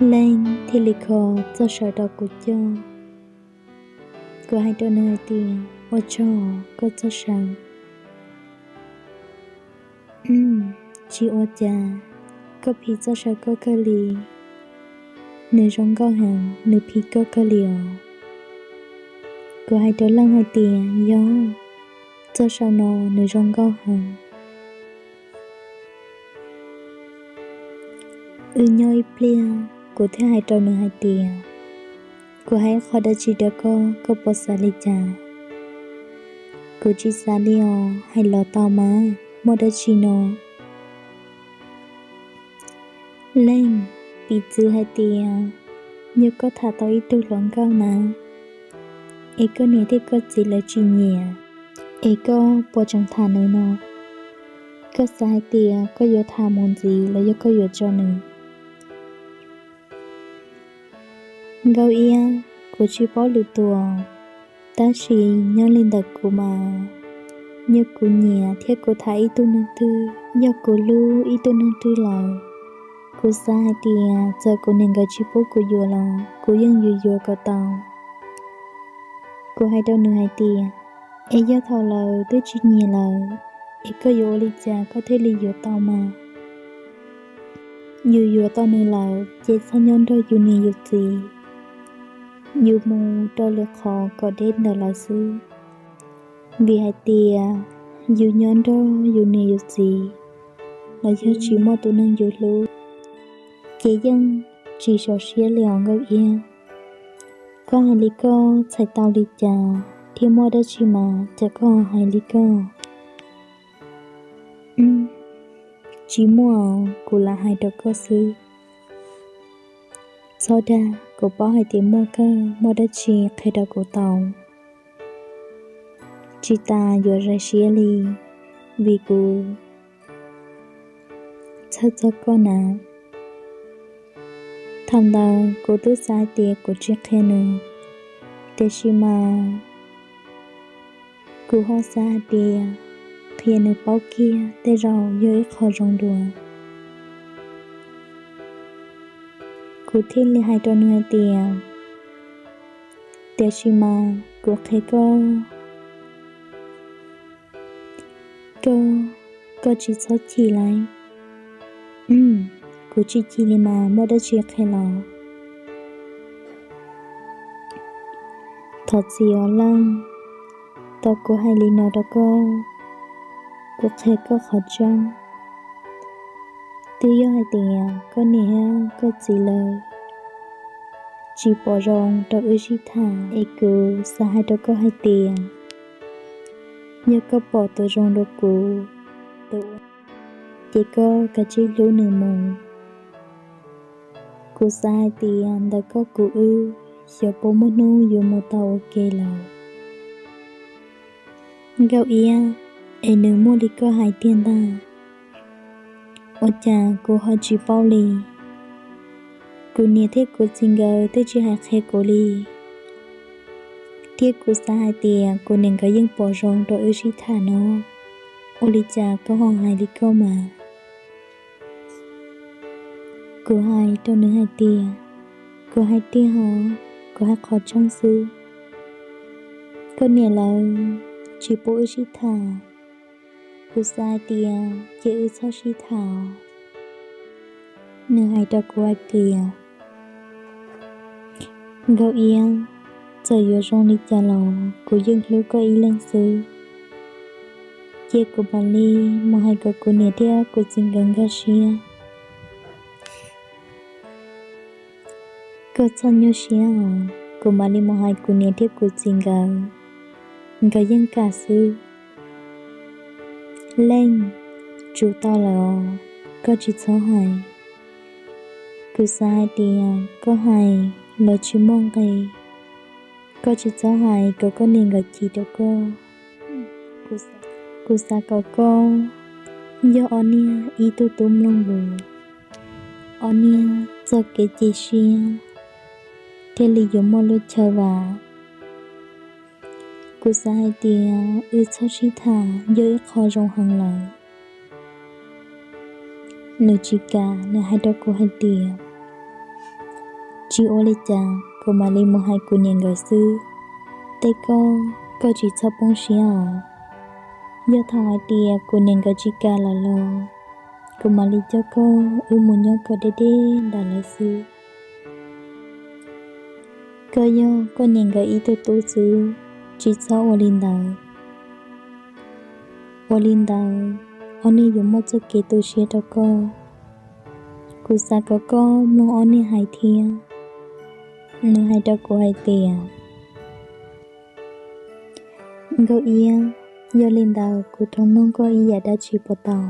Leej thiaj li kho txoj saw rau kuv coj. Kuv hais rau nws hais tias, ua tsaug koj txoj saw. Tsis ua cas, koj phim txoj saw koj kawg li. Nws zoo nkauj heev, nws phim koj kawg li os. Kuv hais rau Leej hais tias, yog, txoj saw no nws zoo nkauj heev. Wb nyob ib pliag, kuv thiaj hais rau nws hais tias, kuv hais qhov dab tsi rau koj, koj puas xav li cas? Kuv tsis xav li os, hais los tau mas, muaj dab tsi no? Leej, piv txwv hais tias, yog koj tham tau ib tug hluas nkauj na, es koj niam thiab koj txiv lawv tsis nyiam, es koj puas tseem tham nws no? Koj xav hais tias koj yuav tham mus ntxiv los yog koj yuav tso nws? Nkauj Iab, kuv tsis paub lwm tus, tab sis nyob li ntawm kuv mas, yog kuv nyiam thiab kuv tham ib tug neeg twg, yog kuv hlub ib tug neeg twg lawm, kuv xav hais tias txawm kuv niam nkawd tsis pub kuv yuav los kuv yeej yuav yuav kom tau. Kuv hais rau nws hais tias, es yog thaum lawv twb tsis nyiam lawm, es koj yuav ua li cas koj thiaj li yuav tau mas? Yus yuav tau nws lawm ces txhob nyob nrog yus niam yus txiv, yus mus rau lwm qhov kom deb ntawm lawv xwb. Vim hais tias yus nyob nrog yus niam yus txiv los yog tsis muaj tus neeg yus hlub, ces yeej tsis zoo siab li os Nkauj Iab. Koj hais li koj txhais tau li cas, thiab muaj dab tsi mas cas koj hais li koj? Tsis muaj, kuv lam hais rau koj xwb. Txhob dag, kuv paub hais tias muaj kawg, muaj dab tsi qhia rau kuv tau. Tsis tas yuav zais siab li, vim kuv txhawj txog koj na. Thaum ntawd kuv twb xav hais tias kuv tsis qhia nws, tiam sis mas kuv ho xav hais tias qhia nws paub kiag tej zaum yog ib qho zoo dua. Kuv thiaj li hais rau nws hais tias, tiam sis mas kuv qhia koj, koj, koj tsis txhob chim lauj. Kuv tsis chim li mas, muaj dab tsi qhia los. Thov txim os Leej, tau kuv hais li no rau koj, kuv qhia koj qhov tseeb. Twb yog hais tias koj niam thiab koj txiv lawv tsis pom zoo rau wb sib tham, es kuv xav hais rau koj hais tias, yog koj pom tus zoo rau kuv, tus, ces koj kav tsij hlub nws mus. Kuv xav hais tias ntawm koj kuv wb xyov puas muaj hnub yuav mus tau ua ke lawm. Nkauj Iab, es nws muaj li koj hais tiag ntag. Ua cas kuv ho tsis paub li? Kuv niam thiab kuv txiv nkawd twb tsis hais qhia kuv li, thiab kuv xav hais tias kuv niam nkawd yeej pom zoo rau wb sib tham no, ua li cas koj ho hais li koj mas? Kuv hais rau nws hais tias, kuv hais tiag os, kuv hais qhov tseeb xwb. Koj niam lawv tsis pub wb sib tham, kuv xav hais tias cia wb txhob sib tham. Nws hais rau kuv hais tias, Nkauj Iab, txawm yuav zoo li cas los kuv yeej hlub koj ib leeg xwb. Cia kuv mam li mus hais kom kuv niam thiab kuv txiv nkawd nkag siab. Koj txhob nyuaj siab os, kuv mam li mus hais kuv niam thiab kuv txiv nkawd, nkawd yeej kam xwb. Leej, tsum tau lawm os, koj tsis txhob hais. Kuv xav hais tias koj hais los tsis muaj nqe, koj tsis txhob hais kom koj niam nkawd chim rau koj. Kuv xav kom koj yog ob niag ib tug tub mloog lus, ob niag txoj kev cia siab thiaj li yuav muaj lub chaw vam. Kuv xav hais tias wb txhob sib tham yog ib qho zoo heev lawm. Nws tsis kam, nws hais rau kuv hais tias, Tsis ua li cas, kuv mam li mus hais kuv niam nkawd xwb. Tej koj, koj tsis txhob poob siab os. Yog thaum hais tias kuv niam nkawd tsis kam lawm los, kuv mam li coj koj wb mus nyob kom deb deb ntawm lawv xwb. Koj yog koj niam nkawd ib tug tub xwb, tsis txhob ua li ntawd. Ua li ntawd, ob niag yuav muaj txoj kev tu siab rau koj. Kuv xav kom koj mloog ob niag hais thiab. Nws hais rau kuv hais tias, Nkauj Iab, yog li ntawd kuv thov noog koj ib yam dab tsi puas tau?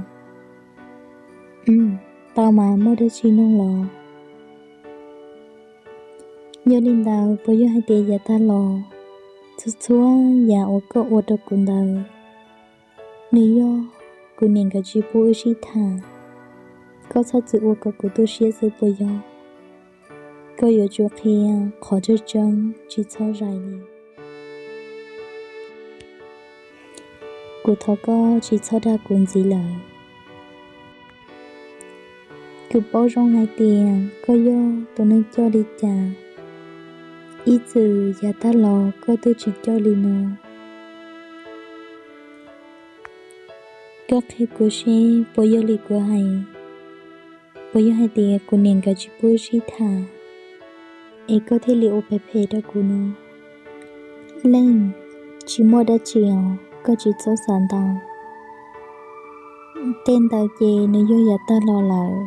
Tau mas, muaj dab tsi noog los? Yog li ntawd puas yog hais tias yav tag los, txhua txhua yam uas koj ua rau kuv ntawd, nws yog kuv niam nkawd tsis pub wb sib tham? Koj txhob txwm ua kom kuv tu siab xwb puas yog? Koj yuav tsum qhia qhov tseeb tseeb, tsis txhob zais li. Kuv thov koj tsis txhob dag kuv ntxiv lawm. Kuv paub zoo hais tias koj yog tus neeg coj li cas, ib txwm yav tag los koj twb tsis coj li no. Koj qhia kuv seb puas yog li kuv hais, puas yog hais tias kuv niam nkawd tsis pub sib tham, es koj thiaj li ua phem phem rau kuv no? Leej, tsis muaj dab tsi os, koj tsis txhob xav ntau. Tej ntawd ces nws yog yav tag los lawm,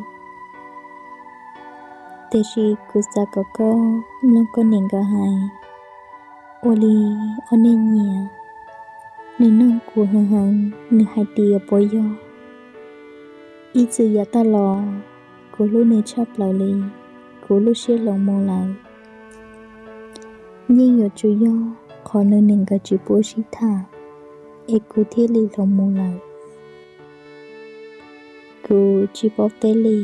tiam sis kuv xav kom koj mloog koj niam nkawd hais. Ua li ob niag nyiam, nws noog kuv heev heev, nws hais tias puas yog. Ib txwm yav tag los, kuv hlub nws tshaj plaws li, kuv lub siab hloov mus lawm. Yeej yuav tsum yog qhov nws niam nkawd tsis pub sib tham, es kuv thiaj li hloov mus lawm. Kuv tsis paub teb li.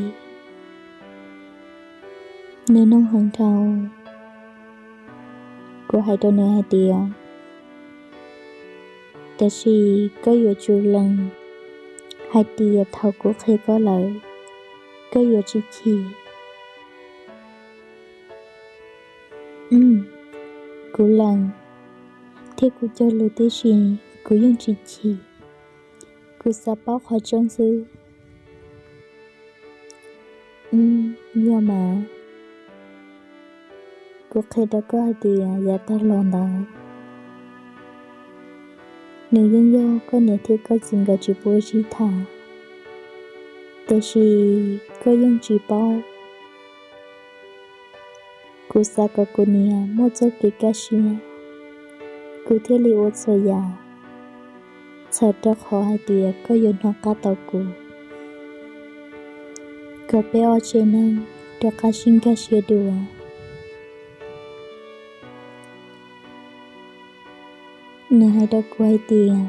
Nws noog heev dhau, kuv hais rau nws hais tias, tiam sis koj yuav tsum lees hais tias thaum kuv qhia koj lawm, koj yuav tsis chim. Kuv lees thiab kuv cog lus tib si, kuv yeej tsis chim. Kuv xav paub qhov tseeb xwb. Yog mas, kuv qhia rau koj hais tias yav tag los ntawd, nws yeej yog koj niam thiab koj txiv nkawd tsis pub sib tham, tiam sis koj yeej tsis paub. Kuv xav kom kuv niam muaj txoj kev kaj siab, kuv thiaj li ua txhua yam, txhawm rau qhov hais tias koj yuav hnov qab tau kuv. Kom peb ob tsev neeg rov qab sib nkag siab dua. Nws hais rau kuv hais tias,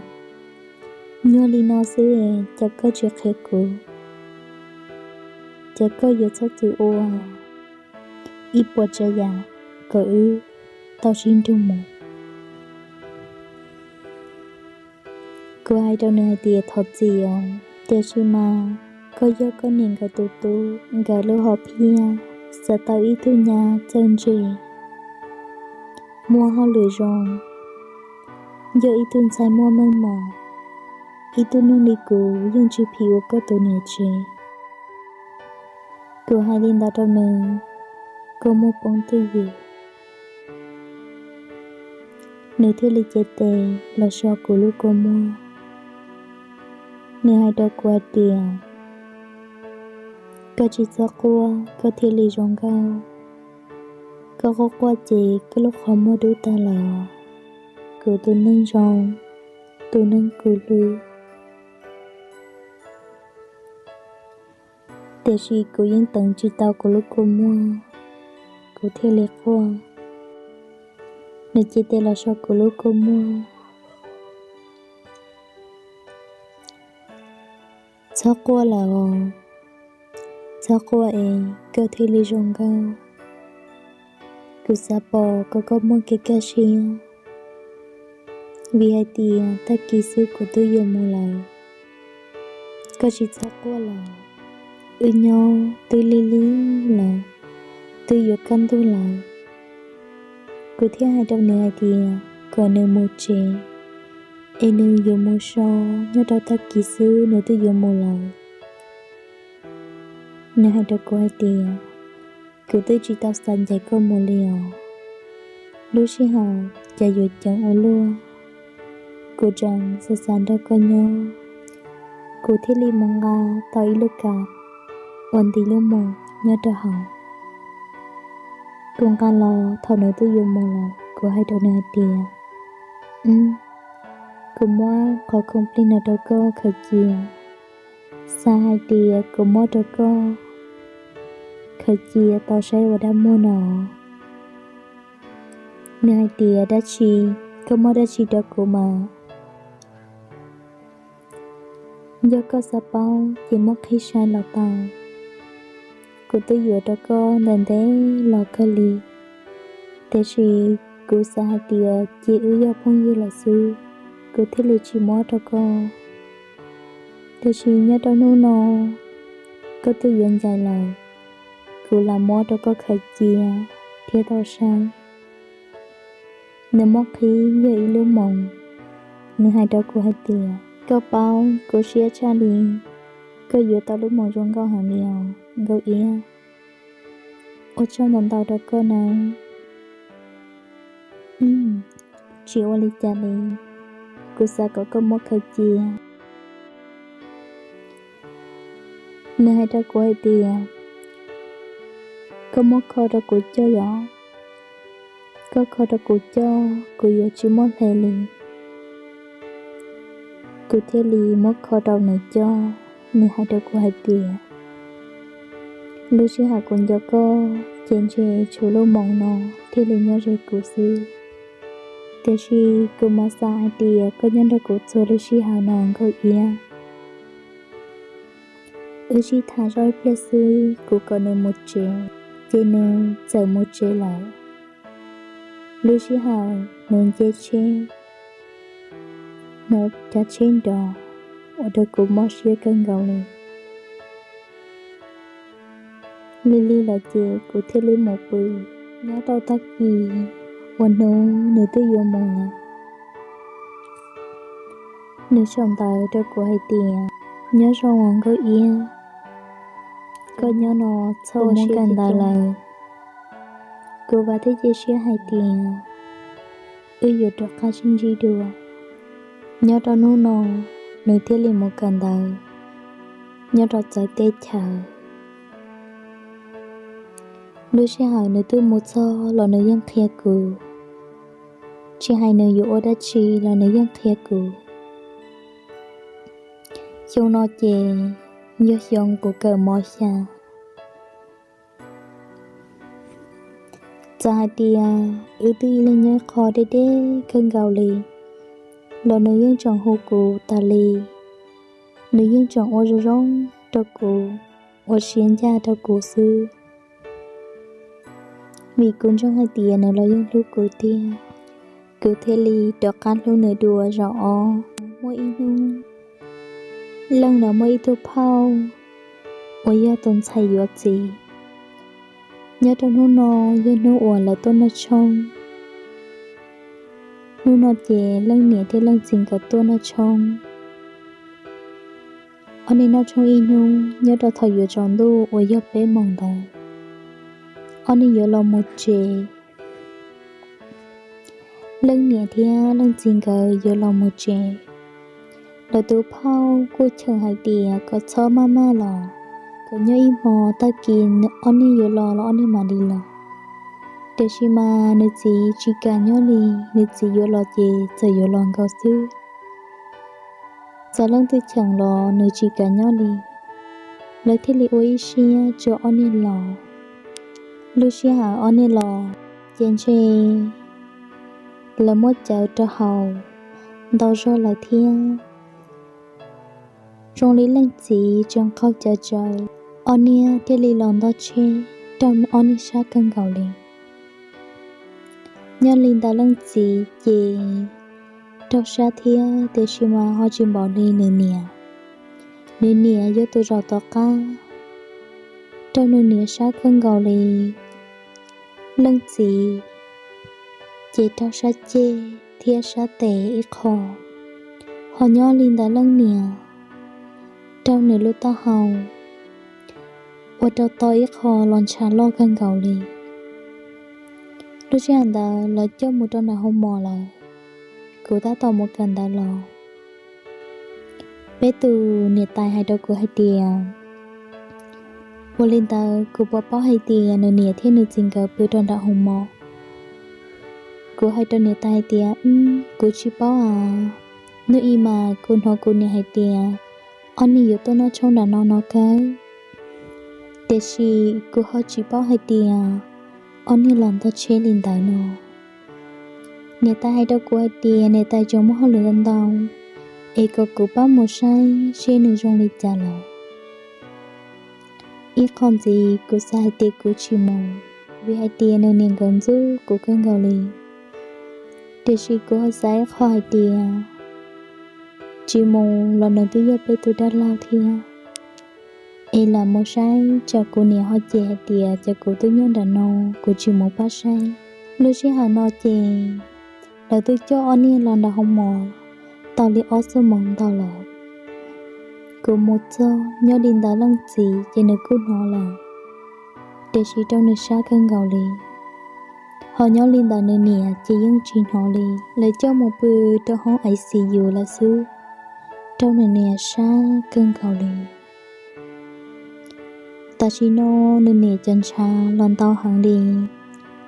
yog li no xwb, cas koj tsis qhia kuv? Cas koj yuav txhob txwm ua ib puas tsav yam kom wb tau sib nrug mus? Kuv hais rau nws hais tias, thov txim os, tiam sis mas koj yog koj niam nkawd tus tub, nkawd lub hom phiaj xav tau ib tug nyab txawj ntse, muaj hauj lwm zoo, yog ib tug ntxhais muaj meej mom. Ib tug neeg li kuv yeej tsis phim ua koj tus niam tsev. Kuv hais li ntawd rau nws, kua muag poob twj ywm. Nws thiaj li cev tes los so kuv lub kua muag. Nws hais rau kuv hais tias, koj tsis txhob quaj, koj thiaj li zoo nkauj. Koj quaj quaj ces koj lub qhov muag dub tag lawm. Kuv tus neeg zoo, tus neeg kuv hlub. Tiam sis kuv yeej teev tsis tau kuv lub kua muag, kuv thiaj li quaj. Nws cev tes los so kuv lub kua muag. Txhob quaj lawm os. Txhob quaj es koj thiaj li zoo nkauj. Kuv xav pom kom koj muaj kev kaj siab, vim hais tias tag kis xwb kuv twb yuav mus lawm. Koj tsis txhob quaj lawm. Wb nyob twb lig lig lawm, twb yuav kaj ntug lawm. Kuv thiaj hais rau nws hais tias kom nws mus tsev, es nws yuav mus so, nyob rau tag kis xwb nws twb yuav mus lawm. Nws hais rau kuv hais tias, kuv twb tsis tau xav ncaim koj mus li os. Lub sij hawm cas yuav ceev ua luaj, kuv tseem xav xav nrog koj nyob, kuv thiaj li mus nqa tau ib lub kas uas ntim lub moos nyob rau hauv. Kuv nqa los thaum nws twb yuav mus lawm, kuv hais rau nws hais tias, kuv muab qhov khoom plig no rau koj khaws cia, xav hais tias kuv muab rau koj khaws cia tau saib ua dab muag no. Nws hais tias, dab tsi? Koj muab dab tsi rau kuv mas? Yog koj xav paub ces muab qhib saib los tau. Kuv twb yuav rau koj ntawm ntev los kawg li, tiam sis kuv xav hais tias cia wb yog phooj ywg lawm xwb, kuv thiaj li tsis muab rau koj. Tiam sis nyob rau hnub no koj twb yuav ncaim lawm, kuv lam muab rau koj khaws cia thiab tau saib. Nws muab qhib yog ib lub moos, nws hais rau kuv hais tias, koj paub kuv siab tshaj li koj yuav tau lub moos zoo nkauj heev li os Nkauj Iab. Ua tsaug ntau ntau rau koj nawb. Tsis ua li cas li, kuv xav kom koj muab khaws cia. Nws hais rau kuv hais tias, koj muab kho rau kuv coj yom, koj kho rau kuv coj kuv yuav tsis muab hle li. Kuv thiaj li muab kho rau nws coj. Nws hais rau kuv hais tias, lub sij hawm kuv nco koj ces ntshe tshuav lub moos no thiaj li nyob ze kuv xwb, tiam sis kuv mas xav hais tias koj nyob nrog kuv txhua lub sij hawm no Nkauj Iab. Wb sib tham zoj ib pliag xwb kuv kom nws mus tsev, ces nws txawm mus tsev lawm. Lub sij hawm nws nce tsheb, nws cav tsheb nrov, ua rau kuv mob siab kawg nkaus li. Lig lig lawm ces kuv thiaj li mus pw. Nyob rau tag kis, ua hnub nws twb yuav mus lawm, nws sau ntawv rau kuv hais tias, nyob zoo os Nkauj Iab, koj nyob no txhob ua siab kawg ntawd lawm. Kuv vam thiab cia siab hais tias wb yuav rov qab sib ntsib dua. Nyob rau hnub no nws thiaj li mus kawm ntawv nyob rau txawv teb chaws. Lub sij hawm nws twb mus txog los nws yeej qhia kuv, tsis hais nws yuav ua dab tsi los nws yeej qhia kuv. Xyoo no ces yog xyoo kuv kawm mos xya. Txawm hais tias wb twb ib leeg nyob qho deb deb kawg nkaus li, los nws yeej tseem hu kuv tas li. Nws yeej tseem ua zoo zoo rau kuv, ua siab ncaj rau kuv xwb. Vim kuv ntseeg hais tias nws los yeej hlub kuv tiag, kuv thiaj li rov qab hlub nws dua zaum ob. Muaj ib hnub, Leej los muaj ib tug phauj uas yog tus ntxhais yuav txiv. Nyob rau hnub no yog hnub uas lawv tuaj noj tshoob. Hnub no ces leej niam thiab leej txiv nkawd tuaj noj tshoob. Ob niag noj tshoob ib hnub nyob rau thaum yuav tsaus ntuj uas yog peb moos ntawd, ob niag yuav los mus tsev. Leej niam thiab leej txiv nkawd yuav los mus tsev, lawv tus phauj kuj cheem hais tias kom txhob maj maj los, kom nyob ib hmo tag kis ob niag yuav los los ob niag mam li los. Tiam sis mas nws txiv tsis kam nyob li, nws txiv yuav los ces txawm yuav los nkaus xwb. Txawm leej twg cheem los nws tsis kam nyob li. Lawv thiaj li ua ib siab tso ob niag los. Lub sij hawm ob niag los ces ntshe lawv muab cawv rau haus ntau zog lawm thiab. Zoo li leej txiv tseem qaug cawv tsawv, ob niag thiaj li los nto tsheb raug ob niag sab kawg nkaus li. Nyob li ntawd leej txiv ces raug sab thiab, tiam sis mas ho tsis npaum li nws niam. Nws niam yog tus zaum tom qab raug nws niam sab kawg nkaus li. Leej txiv ces raug sab ceg thiab sab tes ib qho, ho nyob li ntawd leej niam raug nws lub taub hau ua rau tau ib qho los ntshav loj kawg nkaus li. Lub sij hawm ntawd lawv coj mus rau nram hoo mos lawm, kuv tab tom mus kawm ntawv los, peb tus niam tais hais rau kuv hais tias, ua li ntawd kuv puas paub hais tias nws niam thiab nws txiv nkawd pw rau nram hoo mos? Kuv hais rau niam tais hais tias, kuv tsis paub as. Hnub ib mas kuv hnov kuv niam hais tias ob niag yuav tuaj noj tshoob nram no no kawg, tiam sis kuv ho tsis paub hais tias ob niag los ntog tsheb li ntawd no. Niam tais hais rau kuv hais tias niam tais tseem muaj hauj lwm ntau ntau, es kom kuv pab mus saib seb nws zoo li cas lawm. Ib qho ntxiv kuv xav hais tias kuv tsis mus, vim hais tias nws niam nkawd ntxub kuv kawg nkaus li. Tiam sis kuv ho xav ib qho hais tias tsis mus los nws twb yog peb tus dab laug thiab, es lam mus saib tsam kuv niam ho cem hais tias cas kuv twb nyob nram no, kuv tsis mus pab saib. Lub sij hawm no ces lawv twb coj ob niag los nram hoo mos tau li ob xuab moos ntau lawm. Kuv mus txog nyob li ntawd leej txiv ces nws kuj hnov lawm, tiam sis rau nws sab kawg nkaus li. Ho nyob li ntawd nws niam ces yeej tsis hnov li, lawv coj mus pw rau hoob I C U lawm xwb, rau nws niam sab kawg nkaus li. Tam sim no nws niam cov ntshav los ntau heev li,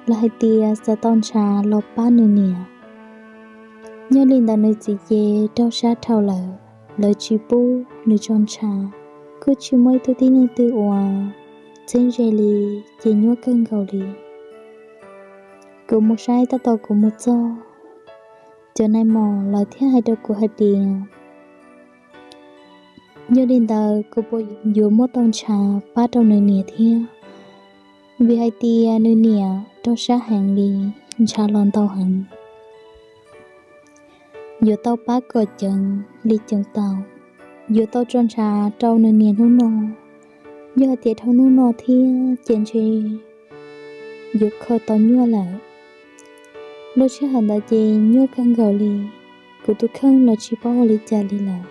lawv hais tias xav tau ntshav los pab nws niam. Nyob li ntawd nws txiv ces raug sab dhau lawm, lawv tsis pub nws tso ntshav, kuj tsis muaj ib tug tib neeg twg uas txheeb ze li, ces nyuaj kawg nkaus li. Kuv mus saib tab tom kuv mus txog, cov nais mos lawv thiaj hais rau kuv hais tias, yog li ntawd kuv puas yuav muab tau ntshav pab rau nws niam thiab? Vim hais tias nws niam raug sab heev li, ntshav los ntau heev. Yuav tau pab kom ceev li ceev tau, yuav tau tso ntshav rau nws niam hnub no. Yog hais tias dhau hnub no thiab ces ntshe yuav kho tau nyuaj lawm. Lub sij hawm ntawd ces nyuaj kawg nkaus li, kuv tus kheej los tsis paub ua li cas li lawm.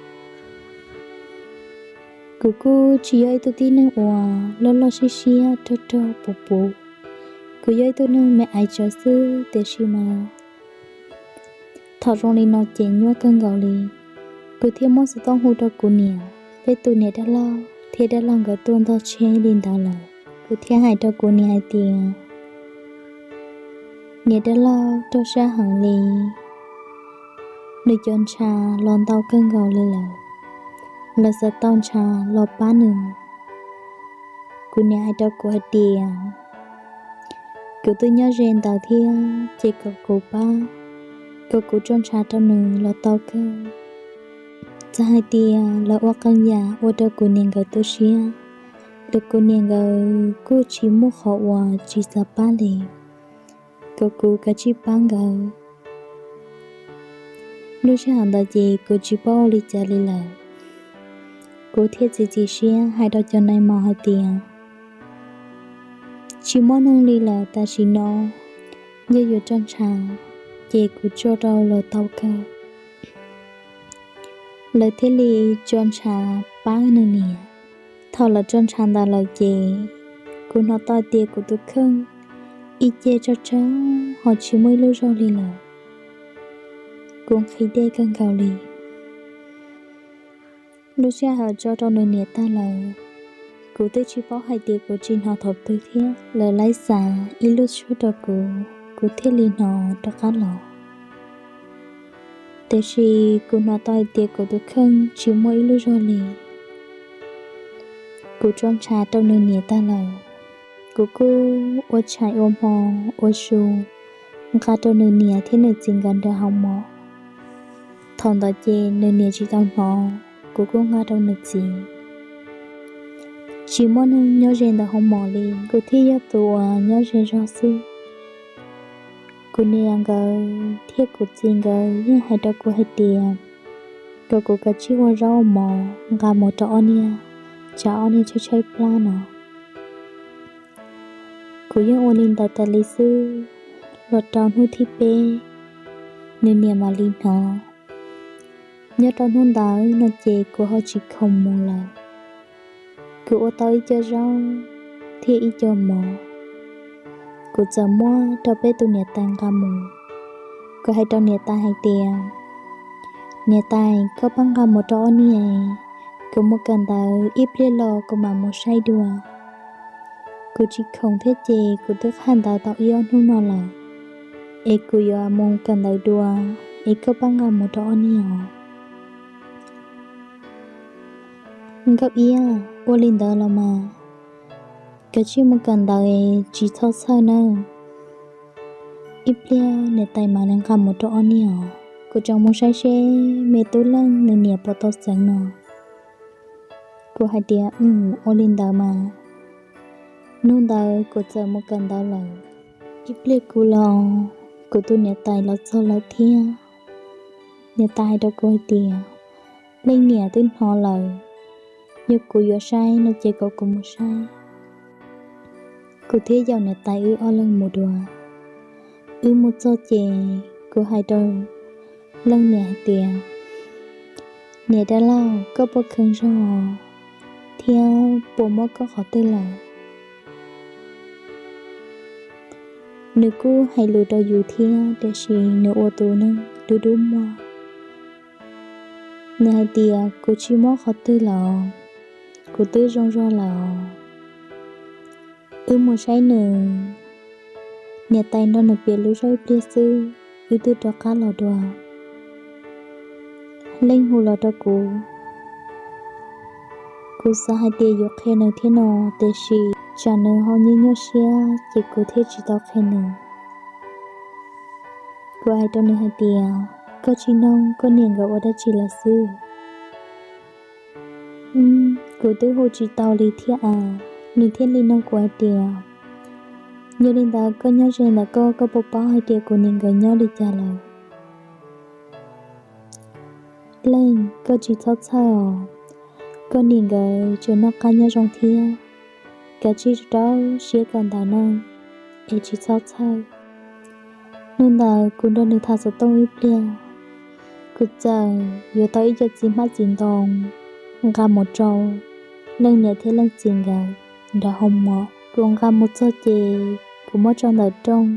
Kuv kuj tsis yog ib tug tib neeg uas loj loj siab siab rog rog puv puv, kuv yog ib tug neeg me aiv tsawv xwb, tiam sis mas thaum zoo li no ces nyuaj kawg nkaus li. Kuv thiaj muab xov tooj hu rau kuv niam, peb tus niam dab laug thiab dab laug nkawd tuaj ntog tsheb li ntawd lawm. Kuv thiaj hais rau kuv niam hais tias, niam dab laug raug sab heev li, nws cov ntshav los ntau kawg nkaus li lawm, lawv xav tau ntshav los pab nws. Kuv niam hais rau kuv hais tias, kuv twb nyob ze ntawd thiab ces kom kuv pab, kom kuv tso ntshav rau nws los tau kawg. Txawm hais tias lawv ua qee yam ua rau kuv niam nkawd tu siab, los kuv niam nkawd kuj tsis muaj qhov uas tsis xav pab li, kom kuv kav tsij pab nkawd. Lub sij hawm ntawd ces kuv tsis paub ua li cas li lawm, kuv thiaj txiav txim siab hais rau cov nais mos hais tias, tsis muaj neeg li lawm, tam sim no yog yuav tso ntshav ces kuv tso rau lawv tau kawg. Lawv thiaj li tso ntshav pab nws niam. Thaum lawv tso ntshav ntawd lawm ces kuv hnov tau tias kuv tus kheej ib ce tsawg tsawg ho tsis muaj ib lub zog li lawm. Kuv nqhis dej kawg nkaus li. Lub sij hawm tso rau nws niam tag lawm, kuv twb tsis paub hais tias kuv tsis hnov thaum twg thiab. Lawv laib xav ib lub suab rau kuv, kuv thiaj li hnov rov qab los. Tiam sis kuv hnov tau hais tias kuv tus kheej tsis muaj ib lub zog li. Kuv tso ntshav rau nws niam tag lawm, kuv kuj ua tshais ua hmo ua su nqa rau nws niam thiab nws txiv nkawd nram hoo mos. Thaum ntawd ces nws niam tsis tau hnov, kuv kuj nqa rau nws txiv. Tsis muaj neeg nyob ze ntawm hoo mos li, kuv thiaj yog tus uas nyob ze zog xwb. Kuv niam nkawd thiab kuv txiv nkawd yeej hais rau kuv hais tias, kom kuv kav tsij ua zaub ua mov nqa mus rau ob niag, tsam ob niag tshaib tshaib plab no. Kuv yeej ua li ntawd tas li xwb, los rau hnub thib peb, nws niam mam li hnov. Nyob rau hnub ntawd no ces kuv ho tsis khoom mus lawm. Kuv ua tau ib co zaub thiab ib co mov, kuv txawm muab rau peb tus niam tais nqa mus. Kuv hais rau niam tais hais tias, niam tais, koj pab nqa mus rau ob niag, kuv mus kawm ntawv ib pliag los kuv mam mus saib dua. Kuv tsis khoom thiab ces kuv twb qhaj ntawv tau ib ob hnub no lawm, es kuv yuav mus kawm ntawv dua, es koj pab nqa mus rau ob niag os. Nkauj Iab, ua li ntawd los mas, kav tsij mus kawm ntawv es tsis txhob txhawj nawb. Ib pliag niam tais mam li nqa mus rau ob niag os, kuv tseem mus saib seb me tub Leej nws niam puas tau txeev no. Kuv hais tias, ua li ntawd mas. Hnub ntawd kuv txawm mus kawm ntawv lawm. Ib pliag kuv los, kuv tus niam tais los txog lawm thiab. Niam tais hais rau kuv hais tias, Leej niam twb hnov lawm, yog kuv yuav saib no ces kom kuv mus saib. Kuv thiaj yaum niam tais wb ob leeg mus dua. Wb mus txog ces kuv hais rau Leej niam hais tias, niam dab laug, koj puas kheev zog thiab puas mob koj qhov twg lawm? Nws kuj hais lus rau yus thiab tiam sis nws ua tus neeg dub dub muag. Nws hais tias, kuv tsis mob qhov twg lawm, kuv twb zoo zog lawm. Wb mus saib nws, niam tais nrog nws piav lub zog ib pliag xwb, wb twb rov qab los dua. Leej hu los rau kuv, kuv xav hais tias yuav qhia nws thiab no, tiam sis tsam nws ho nyuaj nyuaj siab ces kuv thiaj tsis tau qhia nws. Kuv hais rau nws hais tias, koj tsis noog koj niam nkawd ua dab tsi lawm xwb? Kuv twb hu tsis tau li thiab as. Nws thiaj li nug kuv hais tias, yog li ntawd koj nyob ze ntawm koj, koj puas paub hais tias kuv niam nkawd nyob li cas lawm? Leej, koj tsis txhob txhawj os, koj niam nkawd tseem noj qab nyob zoo thiab. Kav tsij rau siab kawm ntawv nawb, es tsis txhob txhawj. Hnub ntawd kuv nrog nws tham xov tooj ib pliag, kuv txawm yuav tau ib co txiv hmab txiv ntoo nqa mus rau Leej niam thiab Leej txiv nkawd nram hoo mom. Kuv nqa mus txog ces kuv muab tso ntawm rooj,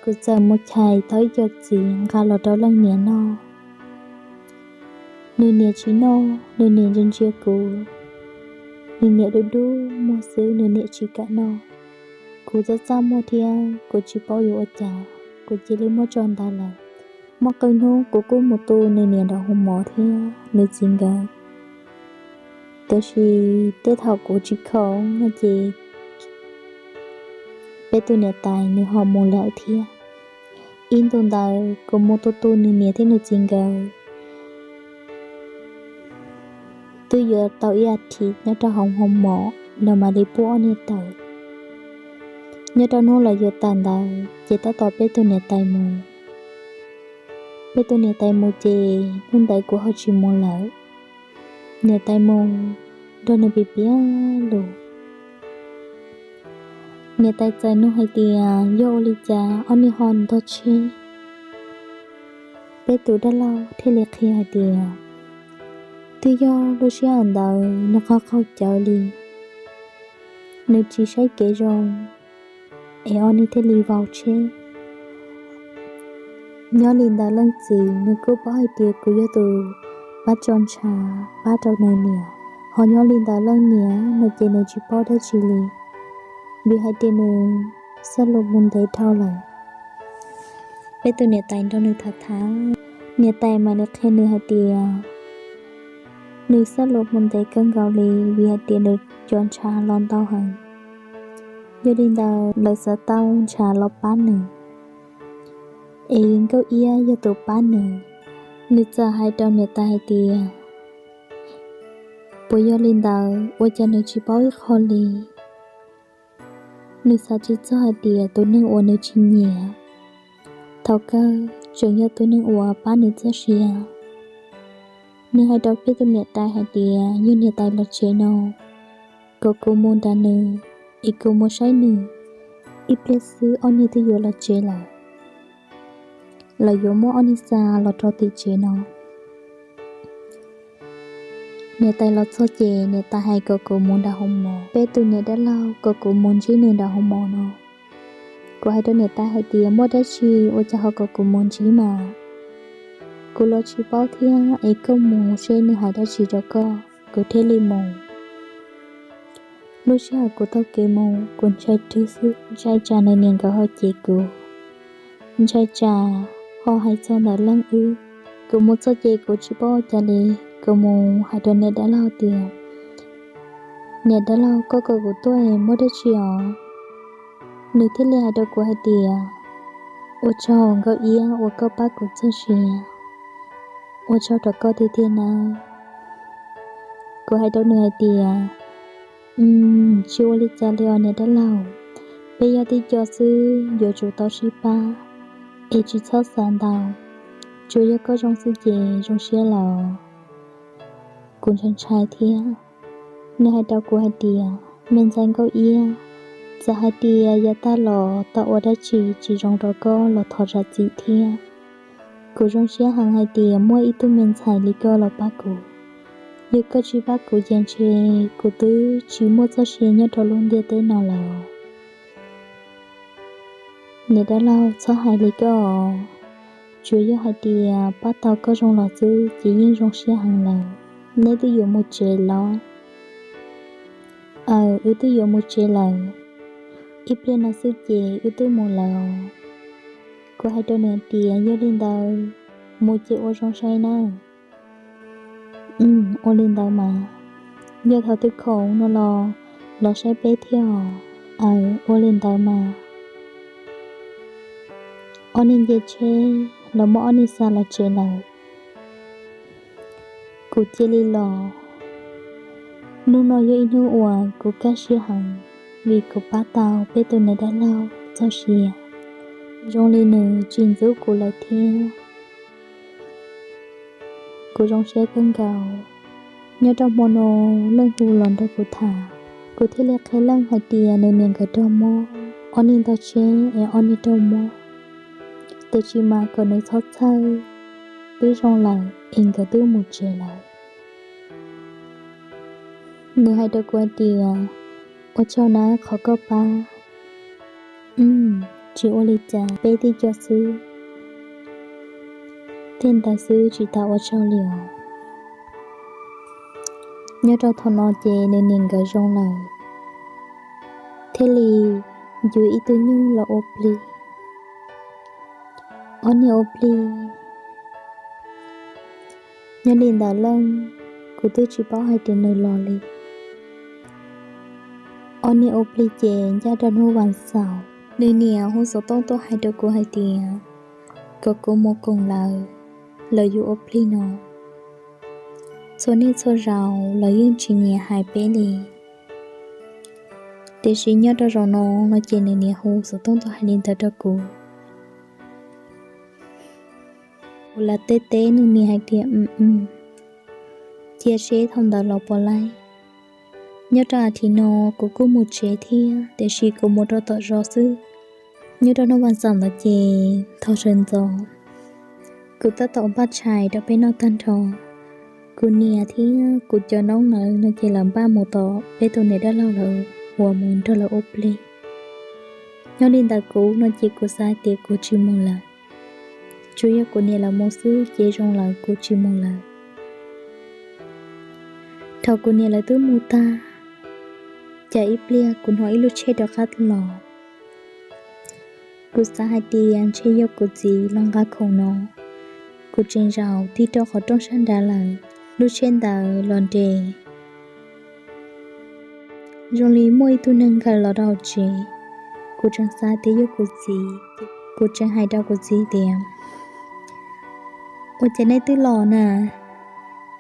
kuv txawm mus chais tau ib co txiv nqa los rau Leej niam noj. Nws niam tsis noj, nws niam ntsia ntsia kuv, nws niam dub dub muag xwb, nws niam tsis kam noj. Kuv txaj txaj muag thiab kuv tsis paub yuav ua cas, kuv cia li muab tso ntawd lawm. Muaj qee hnub kuv kuj mus tu nws niam nram hoo mom thiab nws txiv nkawd, tiam sis tej thaum kuv tsis khoom no ces peb tus niam tais nws ho mus lawm thiab. Ib ntus ntawd kuv mus tu tu nws niam thiab nws txiv nkawd, twb yuav tau ib as thiv nyob rau hauv hoo mom, lawv mam li pub ob niag tawm. Nyob rau hnub lawv yuav tawm ntawd ces tab tom peb tus niam tais mus. Peb tus niam tais mus ces hnub ntawd kuv ho tsis mus lawm. Niam tais mus nrog nws piav piav lus. Niam tais txawm nug hais tias yog ua li cas ob niag ho ntog tsheb. Peb tus dab laug thiaj li qhia hais tias twb yog lub sij hawm ntawd nws qaug qaug cawv li, nws tsis saib kev zoo, es ob niag thiaj li vau tsheb. Nyob li ntawd leej txiv nws kuj paub hais tias kuv yog tus pab tso ntshav pab rau nws niam, ho nyob li ntawd leej niam no ces nws tsis paub dab tsi li, vim hais tias nws xab lus mus ntev dhau lawm. Peb tus niam tais nrog nws tham tham, niam tais mam li qhia nws hais tias nws xab lus mus ntev kawg nkaus li vim hais tias nws cov ntshav los ntau heev. Yog li ntawd lawv xav tau ntshav los pab nws, es Nkauj Iab yog tus pab nws. Nws txawm hais rau niam tais hais tias puas yog li ntawd, ua cas nws tsis paub ib qho li. Nws xav tsis txog hais tias tus neeg uas nws tsis nyiam thaum kawg tseem yog tus neeg uas pab nws txoj sia. Nws hais rau peb tus niam tais hais tias yog niam tais los tsev no, kom kuv mus nrog nws, es kuv mus saib nws, Ib pliag xwb ob niag twb yuav los tsev lawm, lawv yuav muab ob niag xa los rau tim tsev no. Niam tais los txog ces niam tais hais kom kuv mus nram hoo mos, peb tus niam dab laug kom kuv mus ntsib nws nram hoo mos no. Kuv hais rau niam tais hais tias muaj dab tsi ua cas ho kom kuv mus ntsib mas, kuv los tsis paub thiab, es koj mus seb nws hais dab tsi rau koj, kuv thiaj li mus. Lub sij hawm kuv taug kev mus kuv ntshai rwg xwb, ntshai tsam nws niam nkawd ho cem kuv, ntshai tsam ho hais txog ntawm leej wb. Kuv mus txog ces kuv tsis paub ua cas li, kuv mus hais rau niam dab laug tias, niam dab laug, koj kom kuv tuaj muaj dab tsi os? Nws thiaj li hais rau kuv hais tias, ua tsaug Nkauj Iab uas koj pab kuv txog sia, ua tsaug rau koj tiag tiag nawb. Kuv hais rau nws hais tias, tsis ua li cas li os niam dab laug, peb yog tib co xwb yuav tsum tau sib pab, es tsis txhob xav ntau, tsuas yog koj zoo xwb ces zoo siab lawm. Kuv ntshai ntshai thiab. Nws hais rau kuv hais tias, me ntxhais Nkauj Iab, txawm hais tias yav tag los tau ua dab tsi tsis zoo rau koj los thov zam txim thiab. Kuv zoo siab heev hais tias muaj ib tug me ntxhais li koj los pab kuv. Yog koj tsis pab kuv ces ntshe kuv twb tsis muaj txoj sia nyob rau lub ntiaj teb no lawm. Niam dab laug, txhob hais li koj os. Tsuas yog hais tias pab tau koj zoo los xwb ces yeej zoo siab heev lawm. Neb twb yuav mus tsev los? Aw, wb twb yuav mus tsev lawm. Ib pliag no xwb ces wb twb mus lawm. Kuv hais rau nws tias, yog li ntawd mus ces ua zoo saib nawb. Ua li ntawd mas, yog thaum twg khoom no los, los saib peb thiab os. Aw, ua li ntawd mas. Ob niag nce tsheb los muab ob niag xa los tsev lawm. Kuv cia li los. Hnub no yog ib hnub uas kuv kaj siab heev, vim kuv pab tau peb tus niam dab laug txoj sia. Zoo li nws tsis ntxub kuv lawm thiab. Kuv zoo siab kawg nkaus. Nyob rau hmo no, leej hu los nrog kuv tham, kuv thiaj li qhia leej hais tias nws niam nkawd raug mob, ob niag ntog tsheb es ob niag raug mob. Tiam sis mas kom nws txhob txhawj, twb zoo lawm es nkawd twb mus tsev lawm. Nws hais rau kuv hais tias, ua tsaug na qhov koj pab. Tsis ua li cas, peb tib co xwb. Tej ntawd xwb tsis tas ua tsaug li os. Nyob rau thaum no ces nws niam nkawd zoo lawm, thiaj li yuav ib tug nyuj los ua plig. Ob niag ua plig. Nyob li ntawd leej, kuv twb tsis paub hais tias nws los li. Ob niag ua plig ces ncaj rau hnub vas xaum, nws niam hu xov tooj tuaj hais rau kuv hais tias kom kuv mus koom lawv, lawv yuav ua plig no. Txhua niaj txhua zaus lawv yeej tsis nyiam hais peb li. Tiam sis nyob rau zaum no no ces nws niam hu xov tooj tuaj hais li ntawd rau kuv. Kuv lam teb teb nws niam hais tias, cia seb thaum ntawd los puas laib. Nyob rau a thim no kuv kuj mus tsev thiab, tiam sis kuv mus rau tom zos xwb. Nyob rau hnub vas xaum ntawd ces thaum sawv ntxov, kuv tab tom npaj tshais rau peb noj tag nrho. Kuv niam thiab kuv cov noob ntawd no ces lawv npaj mus tom peb tus niam dab laug lawv uas mus nrog lawv ua plig. Nyob li ntawd kuv no ces kuv xav hais tias kuv tsis mus lawm, tsuas yog kuv niam lawv mus xwb ces zoo lawm kuv tsis mus lawm. Thaum kuv niam lawv twb mus tag, cas ib pliag kuv hnov ib lub tsheb rov qab los. Kuv xav hais tias ntshe yog kuv txiv los nqa khoom no. Kuv tseem zaum tig rau qhov rooj sab nrad lawm, lub tsheb ntawd los nres. Zoo li muaj ib tug neeg nkag los rau hauv tsev. Kuv tseem xav tias yog kuv txiv, kuv tseem hais rau kuv txiv tias, ua cas neb twb los na,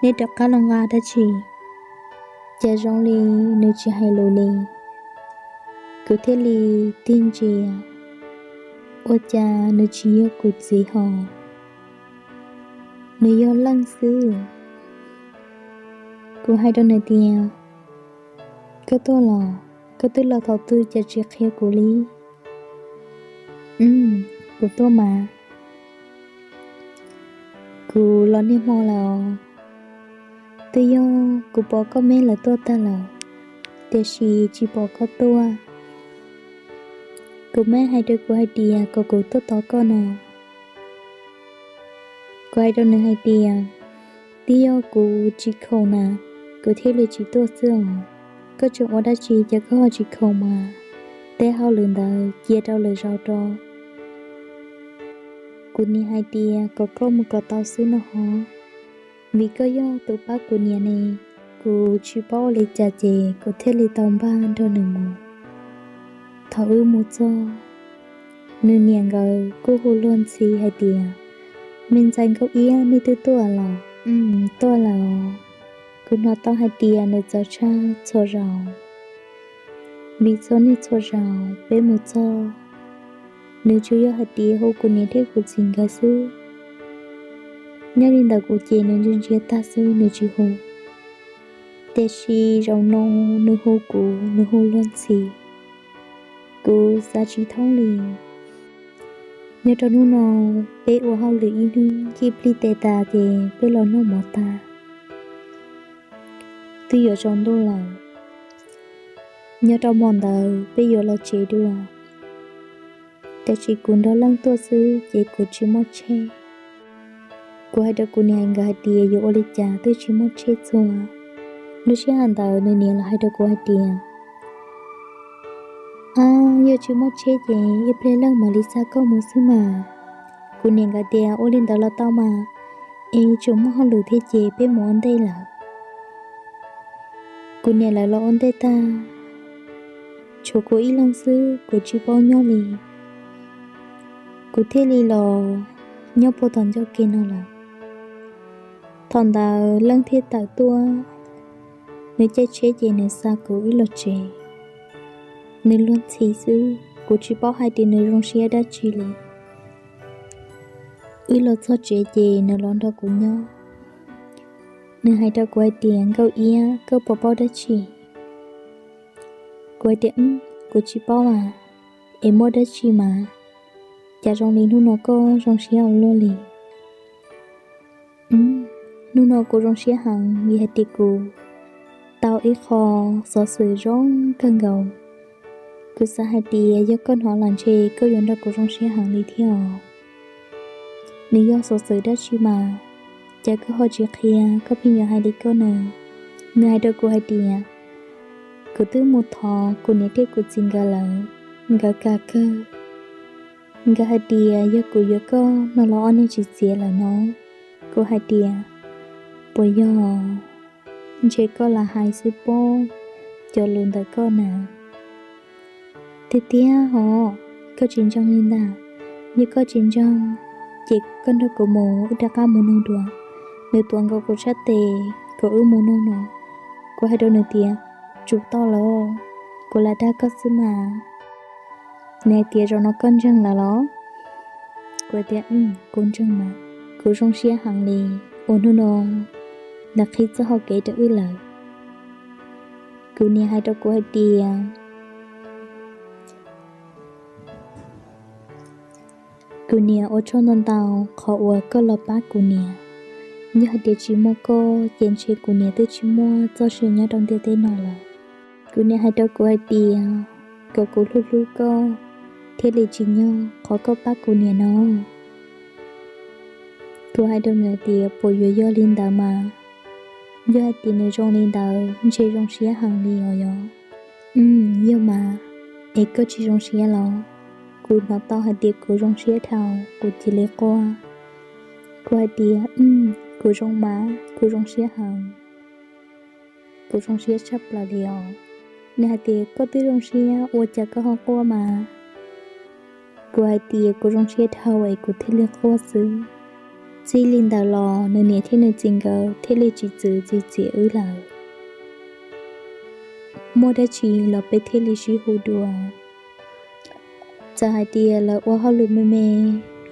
neb rov qab los nqa dab tsi? Cas zoo li nws tsis hais lus li. Kuv thiaj li tig ntsia, ua cas nws tsis yog kuv txiv hos, nws yog leej xwb. Kuv hais rau nws tias, koj tuaj los, koj twb los thaum twg cas tsis qhia kuv li? Kuv tuaj mas. Kuv los niaj hmo lawm os. Twb yog kuv pom koj meb lawv tuaj tag lawm, tiam sis tsis pom koj tuaj. Kuv meb hais rau kuv hais tias kom kuv tuaj tos koj no. Kuv hais rau nws hais tias, twb yog kuv tsis khoom na, kuv thiaj li tsis tuaj xwb os. Koj tseem ua dab tsi ces koj ho tsis khoom mas, tej hauj lwm ntawd cia rau lwm zaus rau. Kuv niam hais tias kom koj mus kom tau xwb no hov, vim koj yog tus pab kuv niam ne. Kuv tsis paub ua li cas ces kuv thiaj li tau npaj nrog nws mus. Thaum wb mus txog, nws niam nkawd kuj hu luag ntxhi hais tias, me ntxhais Nkauj Iab, nej twb tuaj los? Tuaj lawm. Kuv hnov tau hais tias nws txawv tshaj txhua zaus, vim txhua niaj txhua zaus peb mus txog, nws tsuas yog hais tias hu kuv niam thiab kuv txiv nkawd xwb. Nyob li ntawm kuv ces nws ntsia ntsia tag xwb nws tsis hu. Tiam sis zaum no nws hu kuv, nws hu luag ntxhi, kuv xav tsis thoob li. Nyob rau hnub no, peb ua hauj lwm ib hnub ncig plig tes tas ces peb los noj mov tas, twb yuav tsaus ntuj lawm. Nyob rau hmo ntawd peb yuav los tsev dua, tiam sis kuv nrog Leej tuaj xwb ces kuv tsis muaj tsheb. Kuv hais rau kuv niam nkawd hais tias yuav ua li cas twb tsis muaj tsheb txhua. Lub sij hawm ntawd nws niam los hais rau kuv hais tias, a, yog tsis muaj tsheb ces ib pliag Leej mam li xa koj mus xwb mas. Kuv niam nkawd tias ua li ntawd los tau mas, es tseem muaj hauj lwm thiab ces peb mus ua ntej lawm. Kuv niam lawv los ua ntej tag, tshuav kuv ib leeg xwb kuv tsis paub nyob li. Kuv thiaj li los nyob puag tom ncauj ke no lawm. Thaum ntawd Leej thiaj tawm tuaj, nws caij tsheb ces nws xa kuv wb los tsev. Nws luag ntxhi xwb, kuv tsis paub hais tias nws zoo siab dab tsi li. Wb los txog tsev ces nws los nrog kuv nyob. Nws hais rau kuv hais tias, Nkauj Iab, koj puas paub dab tsi? Kuv hais tias, kuv tsis paub as, es muaj dab tsi mas, cas zoo li hnub no koj zoo siab ua luaj li? Hnub no kuv zoo siab heev vim hais tias kuv tau ib qho xov xwm zoo kawg nkaus. Kuv xav hais tias yog koj hnov los ntshe koj yuav nrog kuv zoo siab heev li thiab os. Nws yog xov xwm dab tsi mas, cas koj ho tsis qhia, koj pheej yuav hais li koj na? Nws hais rau kuv hais tias, kuv twb mus thov kuv niam thiab kuv txiv nkawd lawm, nkawd kam kawg. Nkawd hais tias yog kuv yuav koj no los ob niag tsis txiav lawm no. Kuv hais tias, puas yog? Ntshe koj lam hais xwb pob, cov lus ntawm koj na. Tiag tiag hos, koj tsis ntseeg li ntag. Yog koj tsis ntseeg, ces koj nrog kuv mus wb rov qab mus nug dua. Nws tuav nkaus kuv sab tes kom wb mus nug no. Kuv hais rau nws tias, tsum tau lawm, kuv lam dag koj xwb mas. Nws hais tias, zaum no koj ntseeg lawm los? Kuv tias, kuv ntseeg mas, kuv zoo siab heev li uas hnub no lawv qhib txoj hau kev rau wb lawm. Kuv niam hais rau kuv hais tias, kuv niam, ua tsaug ntau ntau qhov uas koj los pab kuv niam. Yog hais tias tsis muaj koj ces ntshe kuv niam twb tsis muaj txoj sia nyob rau ntiaj teb no lawm. Kuv niam hais rau kuv hais tias kom kuv hlub hlub koj thiaj li tsim nyog qhov koj pab kuv niam no. Kuv hais rau nws tias, puas yuav yog li ntawd mas? Yog hais tias nws zoo li ntawd ntshe zoo siab heev li os yog. Yog mas, es koj tsis zoo siab los? Kuv hnov tau hais tias kuv zoo siab dhau, kuv cia li quaj. Kuv hais tias, kuv zoo mas, kuv zoo siab heev. Kuv zoo siab tshaj plaws li os. Nws hais tias, koj twb zoo siab ua cas koj ho quaj mas? Kuv hais tias, kuv zoo siab dhau es kuv thiaj li quaj xwb. Txij li ntawd los nws niam thiab nws txiv nkawd thiaj li tsis txwv tsis txiav wb lawm. Muaj dab tsi los peb thiaj li sib hu dua. Txawm hais tias lawv ua hauj lwm me me,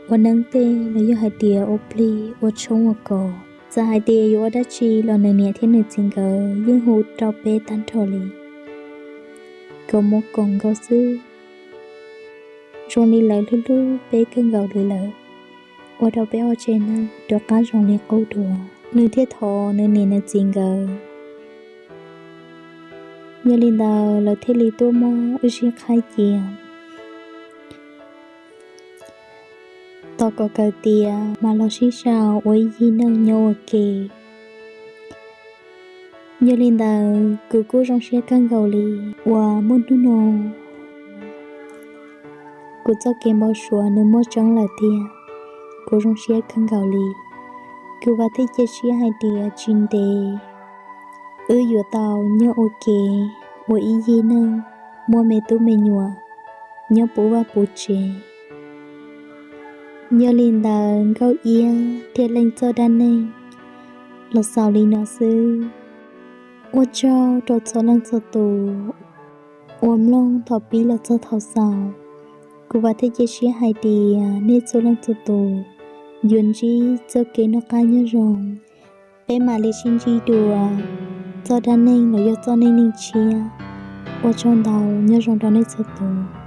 ua neeb tej los yog hais tias ua plig ua tshoob ua kos, txawm hais tias yuav ua dab tsi los nws niam thiab nws txiv nkawd yeej hu rau peb tag nrho li, kom mus koom nkaus xwb. zoo li lawv hlub hlub peb kawg nkaus li lawm, ua rau peb ob tsev neeg rov qab zoo li qub dua. Nws thiaj thov nws niam nws txiv nkawd. Yog li ntawd lawv thiaj li tuaj muab wb sib qhaib cia, tos kom kawm tiav mam los sib sau ua ib yig neej nyob ua ke. Yog li ntawd kuv kuj zoo siab kawg nkaus li uas muaj hnub no kuv txoj kev npau suav nws muaj tseeb lawm tiag. Kuv zoo siab kawg nkaus li. Kuv vam thiab cia siab hais tias tsis ntev wb yuav tau nyob ua ke ua ib yig neej, muaj me tub me nyuam nyob puv vaj puv tsev. Yog li ntawd Nkauj Iab thiaj leej txoj dab neeg los xaus li no xwb. Ua tsaug rau txhua leej txhua tus uas mloog thaum pib los txog thaum xaus. Kuv vam thiab cia siab hais tias nej txhua leej txhua tus yuav ntsib txoj kev noj qab nyob zoo. Peb mam li sib ntsib dua txoj dab neeg los yog txoj neej neeg tshiab. Ua tsaug ntau, nyob zoo rau nej txhua tus.